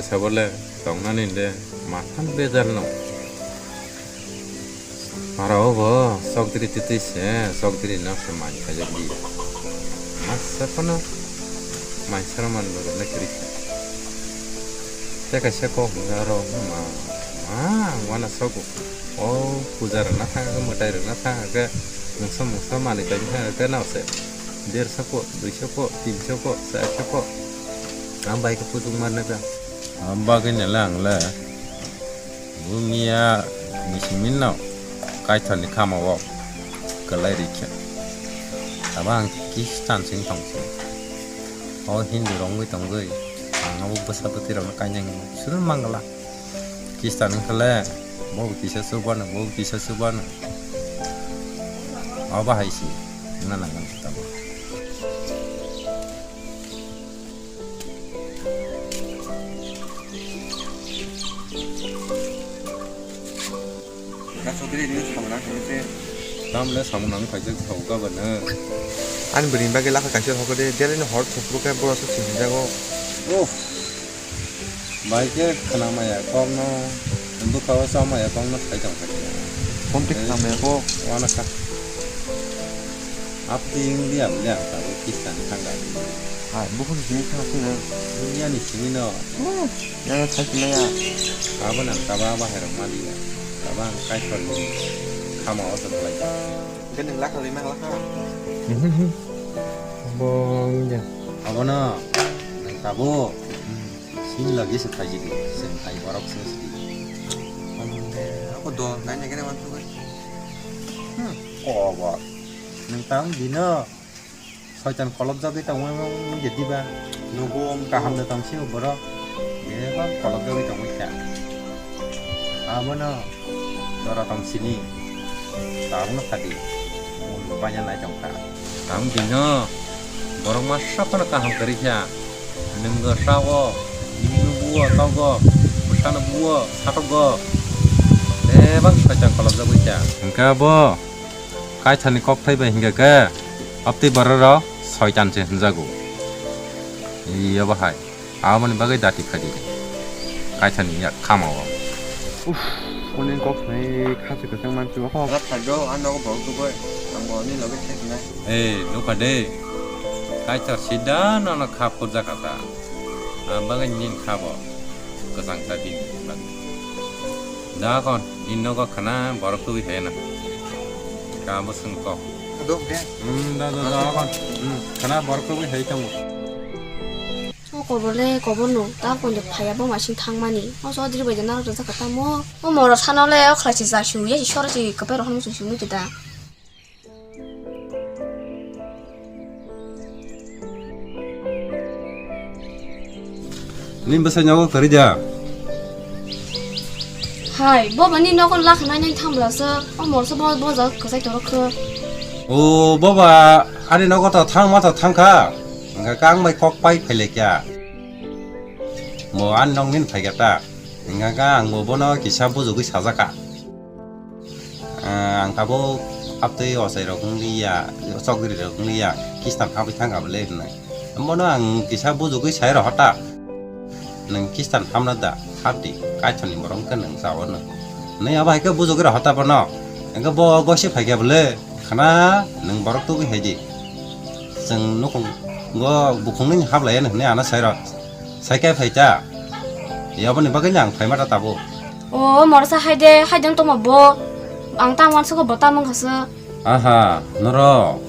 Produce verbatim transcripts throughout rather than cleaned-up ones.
Sabole tongnani de mathan bejar no. Mara obo chokdiri titwi se, chokdiri no se mai khaijak di. Masa phano mai sara man lo le kiri. Te kaisa kok hwnwi aro ma, ma, wana sogo. O puja rwna thang khe, mwtai rwna thang khe, mungsa mungsa manwi tong thang khe nao se. Derso po, duiso po, tinso po, charso po. Ang bai khe putung manwi ta. Ang bagwi nele ang le. Bumiya ni simi no Kaitor ni khama o kwlai rikhe. Abo ang Kristan sing tong se. O Hindu rok wngwi tongwi ang abo bwsa bwtwi rok no kainai hwnwi suru mangla. Kristan wngkha le bo kisa chubano, bo kisa chubano. Abo hai se wngna nangani tamo. Tamle samung nang khaijak thau gabana. Ani bwrwini bagwi lakha kaisa hokhe de, delai no hor thopro khe borok se sinijago. Oh. Bai khe khna maya kokno, bwkha o cha maya kokno sai tong kha. Phone twi khna maya kok. Wana kha. Apti wngya bwle ang tabuk Kristan thangkha. Hai, buphuru simi khna sini. Wngya ni simi no. Hmm, yang thai sini ya. Abo nang taba bahai rok maliya. Taba ang Kaitor ni khama o se belai. Hingke nwng lakha lima lakha. Bo wngya. Abono nwng tabuk. Sini lagi se thaiji di, seng hai borok se sidi. Ako do, nai nai kene wantu bai. Hmm, kobo. Nwng tang dino. Soitan kolop jagwi tongmani wngya diba? Nugo wng kaham da tong sio borok. Bebak kolop jagwi tongwi kha. Abono. Jora tong sini. Tabukno khadi. Mungno paina nai tong kha. Ang bino borok masa phano kaham kwrwi kha. Nwng sao, bini buo togo, bwsano buo satogo. Bebak soitan kolopjagwi kha. Hwnkhe abo Kaitorni kokthai bai hwnkhe khe, aptwi bororok soitan se hwnjago. Iyo bahai. Aboni bagwi dati phadi. Kaitorni yak khamao. Uff, hwnwi kok sanai kha se kwchang mansi o. Rat phaido, ang nogo borok tubui. Ang bo ani loge thek nai. Ei, nukha de. Kaitor sida nono kha phurjakha ta. Ang bagwi nini kha bo. Kwchang ta bini bagwi. Da kon, nini nogo khana borok tubui hai na. Ka bo swng kok. Adok de. Hmm, da, da, da, kon. Hmm, khana borok tubui hai tongo. O kobor le kobor no, ta koinjo phaiya bo masing thangmani. O Chaudhary bai de narwk rijak kha tamo. O moro sano le o khlai se ja su ya si sora si kwpai rok hwnwi muchung si nukhe da. Nini bwsai nogo kwrwi da? Hai, bo bani nogo lakha nai nai thang bwla se, o moro se bo, bo ja kwchai torok khe. O baba, ani nogo to thang ma to thang kha. Hwnkhe kang bai kok pai phai le kya. Bo ani nog nini phai kha ta. Hwnkhe ang bo bono kisa bujugwi sajak kha. Ah, ang tabuk aptwi ochai rok wng liya, chokdiri rok wng liya, Kristan habwi thang kha bwle hwnwi. Bono ang kisa bujugwi sai rw hota. Nwng Kristan hamna da, hapdi, Kaitorni borok wngkhe nwng chao hwnwi. Nini abo hai khe bujugwi rw hota bono. Hwnkhe bo gosi phai kha bwle. Khana nwng borok tubui hai di. Chwng nukhungo bukhung nini hap lai ya hwnwi ano sai rw. Sai khe phai ta. Yaboni bagwi no ang phai ma ta tabuk. O, morsa hai de, hai de tongma bo. Ang ta uansukgo bo ta mung kha se. Aha, norok.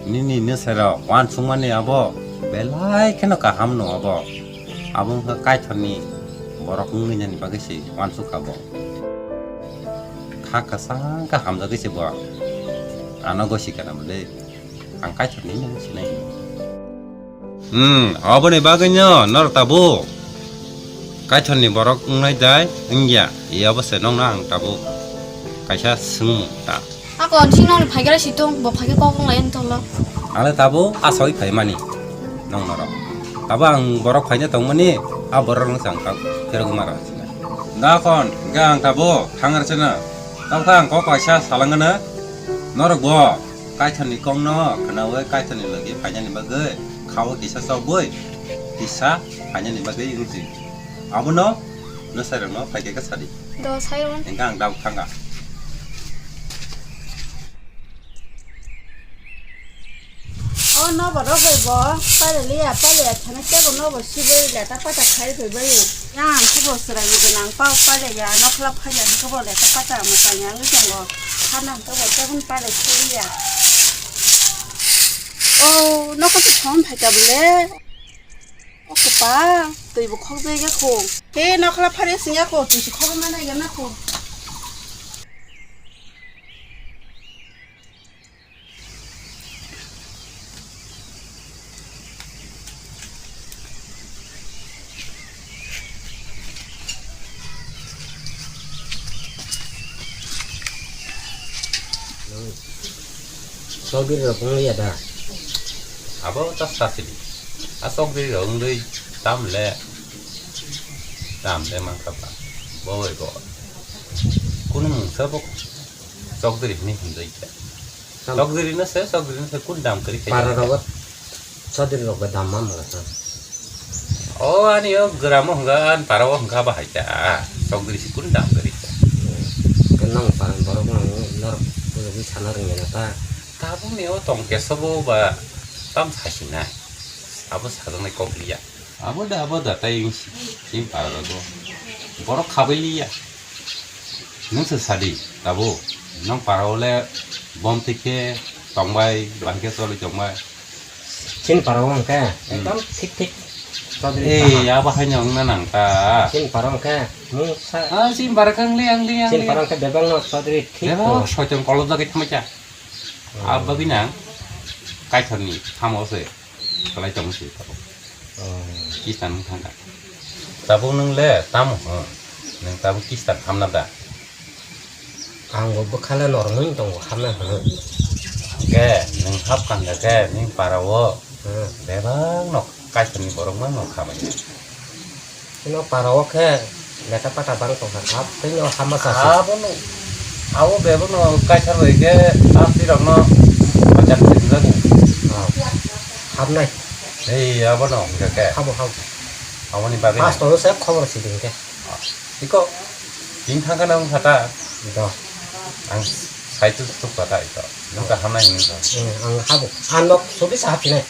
Nini ne sai rw uansuk mani abo. Belai kheno kaham no abo. Abo wngkha Kaitorni borok wngwi nani bagwi se uansuk kha bo. Kha kwchang khe hamjagwi se bo. Ano gosi kana bwle. Ang Kaitorni nang sinai. Hmm, oboni bagwino norok tabuk Kaitorni borok wngnai dai wngya? Iyabo se nokno ang tabuk kaisa swngmung ta. Ako, chini nokni phaikhe situng, bo phaikhe kok wnglai ani tolo. Ang le tabuk asaui phaimani nok norok. Tabuk ang borok phaina tongmani, a borok rok se ang tabuk phirogwi ma rw sinai. Da kon, hwnkhe ang tabuk thang rw sino. Tabuk ang kok kaisa salangano, norok bo Kaitorni kokno khnaui Kaitorni logi phainani bagwi kha-o kisa chobwi kisa phainani bagwi wngsi. Abono, no sai rokno phai khe kha sadi. Do sai rok. Engkha ang dab thanga. O nobo rok bai bo pale liya, pale ya thana kebo nobo sibui leta pata khai bai bai. Yang ang kebo chwrai bai nang pao pale ya, nokla phai ya kebo leta pata mo sai yang tongo. Khana kebo tebun pale sibui ya. O nokla se thon phai ta bole. O kwpa, twi bo khok jai ya kho. He nokla phari sing ya kho, twi se khok ma nai ya na kho. Sogri rok wng ya da? Abo ta sasidi. A sogri rok wngwi tam le, tam le mankha ba. Bo bai bo. Kunu mungsa bo sogri hwnwi hwnjai kha. Tam- Sogri no se, sogri no se kun dam kari kha. Para rok Sogri rok bai dam ma mala sa. O ani o gram o hwnka, ani para o hwnka bahai ta. Sogri si kun dam kari ta. Ke nang para borok nang norok bujagwi sana rwngya na ta. Tabuk ni o tong keso bo ba tam sasinai. Abo sajaknai kok liya. Abo da, abo da tai wng si, si para rok o. Borok khabai liya. Nwng se sadi, tabuk. Nwng para o le bom twi khe tongbai, bahai khe choli tongbai. Chini para o hwnkhe, hmm, ekdom thik thik. Chaudhary eh, kaham. Abo haino wngna nang ta. Chini para o hwnkhe, mungsa. Ah, chini para khe ang le, ang le, ang le. Chini para o hwnkhe bebak no Chaudhary thik bebak to. Soiton kolok jagwi thangma cha. Hmm. Abo bagwi nang, Kaitorni thamo se, kwlai tong se tabuk. Oh. Kistan wng thang kha. Tabuk nwng le tamo hwn? Nwng tabuk kistan hamna da? Ang bo bwkha le norok mui tongo, hamya hwnwi. Khe, nwng hap kang kha khe, nini para o hmm, bebak no Kaitorni borok ma no kha bai. Ino para o khe leta pata bang tong kha, hap tei no hama sa se. Abono, abo bebak no Kaitor bai khe, hap twi rok no bachar se jago. Oh. Hapnai. Ei, abono hwnkha khe. Habo, habo. Aboni bagwi. Pasto se khobor si din khe. Iko, tin thangkha na wngkha ta? Do. Ang saitu tuk kha ta iko. Nokha hamnai hinwi kha. Hmm, ang habo. Ang nok sobi sa hapinai.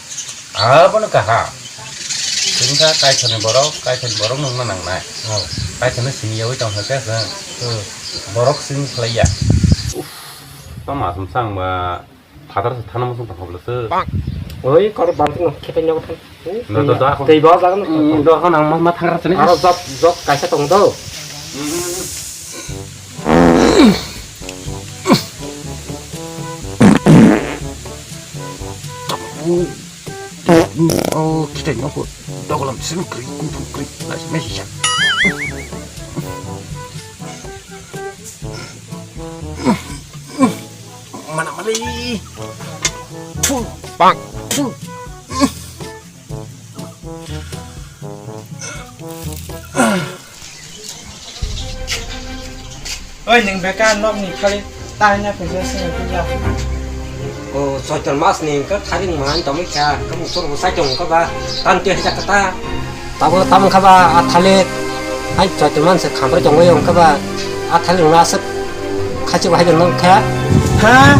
Abono kaha. Tin kha Kaitorni borok, Kaitorni borok nungna nangnai. Oh. Kaitorno simi yawi tong kha khe chwng. Hmm. Borok simi khlaiya. Uff, tamo aswk chang ba. Phatar se thana muchung tong kha bwlwswk. Oi, karo balting no khetai nyago than. No, do, do, ako. Tei ba jagan no. Mm, do, ako nang ma, ma thangra sini. Aro jok, jok kaisa tong do. Oh, khetai nyago. Dogolam sini kri, kumpul kri, nasi mesi sa. Mana mali. Phu. Pak. Phu. Oi, nwng beka nokni khali taina phaisa sini puja. O, Choitor mas ni ka tharing man tongwi kha, ka musur bo sai tong ka ba, tan te hisa kata. Tabo tamo kha ba, a thalik, hai Choitor man se khambai tongwi ong kha ba, a thalik no aswk khachi bahai no kha. Ha,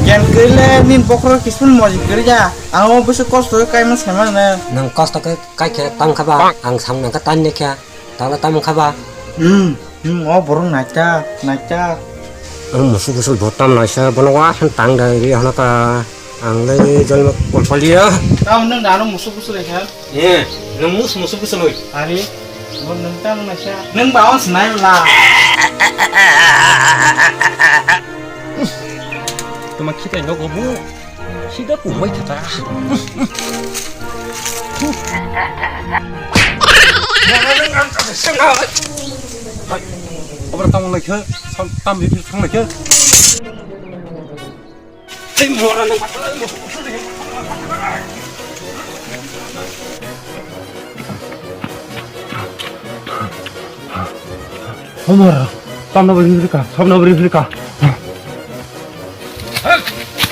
gen kwrwi le nin bokhorok kisun moji kwrwi ya, ang o bwswk kosto khe kaima saiman ne. Nwng kosto khe kai khe tang kha ba, ang sam nang kha tan ne kha, tang le tamo kha ba. Hmm, hmm, o borok naita, naita. Ang musuk bwswk bo tam naisa, bono wa khe tang da ri hana ta. Ang le joino kolpaliya. Tamo nwng da ano musuk bwswk lai kha? Eh, nwng mus musuk bwswk lai. Are, bo nwng tamo naisa. Nwng ba on snai la. Tuma khitai nogo bu. Sida kumai thata. Obra tamo lai kha, sam tam bi thang lai kha. Tei mora nang. Homor, tamno beri beri ka, sabno beri beri ka.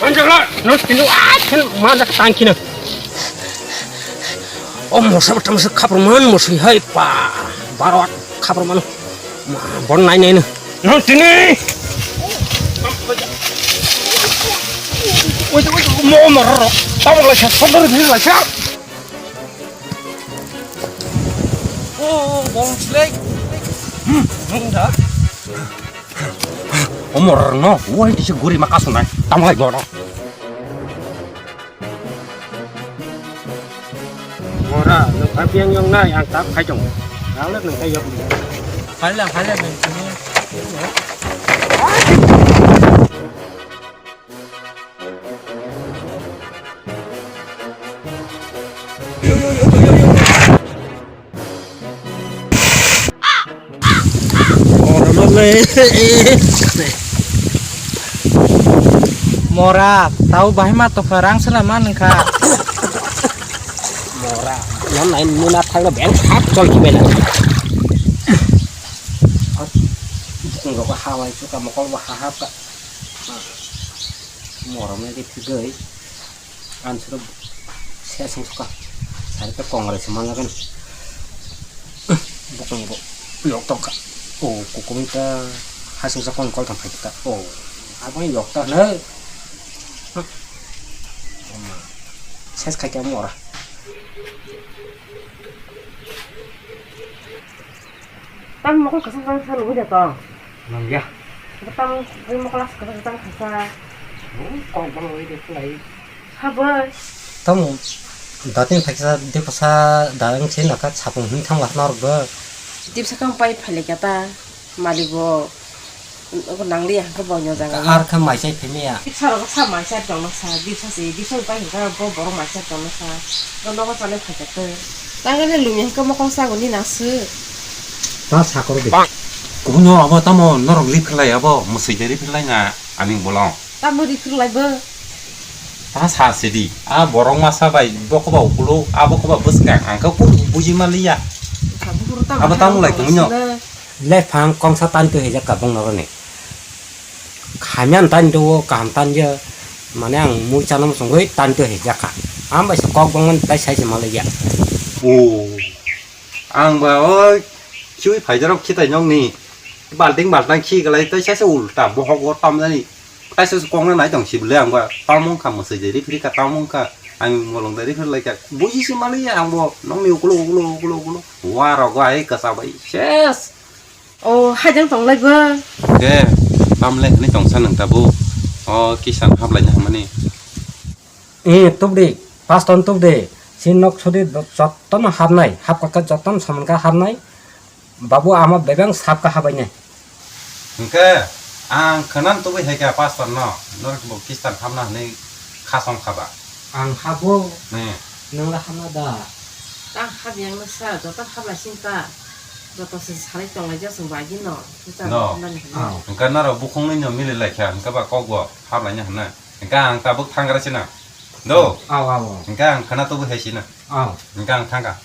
Manjala, no tinu, ah, tinu, manjak tangkina. O mosa tamsa kapraman mosi hai pa. Baro khabar mano. Bon nai nai no. Nang tini. Wait, wait, mo mo ro. Tamo lai sa, sobar ni lai sa. Oh, bol slek. Hmm, nung da. Omor no, wai kisa guri makasunai. Tamo lai bono. Mora, nung kha biyang yong nai, ang tak khai tong. Ang le nung khai yok. Phaila, phaila, nung sini. Mora, tau bahai ma tokha rang sela man wngkha. Mora, non nai nuna thangna beng hap chol kibai na. Bukung rok hawai chuka mokol bo hahap ka. Mora me di thigoi. Ang soro se sung suka. Sari ta Congress manlagan. Bukung bo yok tongka. O kukumita hasing sa kong kol tong phaita. O abo yok ta na. Ses khai ka mora. Tam mokol kwchang kwchang sa lubui da tong. Nang ya. Tam bai mokol as kwchang kwchang khasa. Hmm, kok bang oi de kulai. Habai. Tam datin phaiksa de kosa darang se naka chapung hin thang lat nor bo. Dip sakang pai phale kata malik bo. Nangli ang khe bo nyo jaga. Ar khe mai chai phai maya. Dipsa rok sa mai chai tongma sa, dipsa se, dipsa bai hingka bo borok mai chai tongma sa. Bo nogo chale phai kha tei. Tangani lumi hingka mokol saguni na se. Ta sakoro de. Kubun no abo tamo norok riphlai abo, musui de riphlai na ani bolong. Tamo riphlai bo. Ta sa sidi, a borok masa bai bokoba ukulo, a bokoba bwskang, ang khe kunu buji maliya. Abo tamo lai tongino. Lephang kongsa tan twi hijak ka bong noroni. Hamya tan do kaham tan je. Mane ang mui chana musungwi tan twi hijak ka. Am bai se kok bong tai sai se maliya. O. Ang ba oi chui phaijarok khitai nokni balting baltang khi galai tai sai se ulta bohok o tamjani. Kaisa se kokno nai tong sibole ang ba tamo wngkha mwsai je referee ka tamo wngkha ang molong de referee lai kha buji se maliya ang bo nokni ukulo ukulo ukulo ukulo wa rok ai kwchak bai ses. O hajang tong lai bo. Ke tamle hwnwi tong sa nang tabuk o kisan hap lai na hamani. E tubdi pastor tubdi si nok sudi jottono hapnai hap kaka jottono saman ka hapnai. Babu, ama bebeng sap ka habai ne. Hingke ang khwnam tubui hai kha pastor no, norok bo Kristan hamna hwnwi khasong kha ba. Ang habo. Hmm. Nwng la hamna da. Tang hab yang no sa, joto hab lai sing ta. Joto se salai tong lai ja sung ba gi no. Christian No. Hamna ni hwnwi. Oh. Hingke norok bukhung nwi no mili lai kha, hingke ba kok bo hab lai no hwnna. Hingke ang tabuk thang gra sina. Do. Aw, aw, aw. Hingke ang khwna tubui hai sina. Aw. Hingke ang thang kha.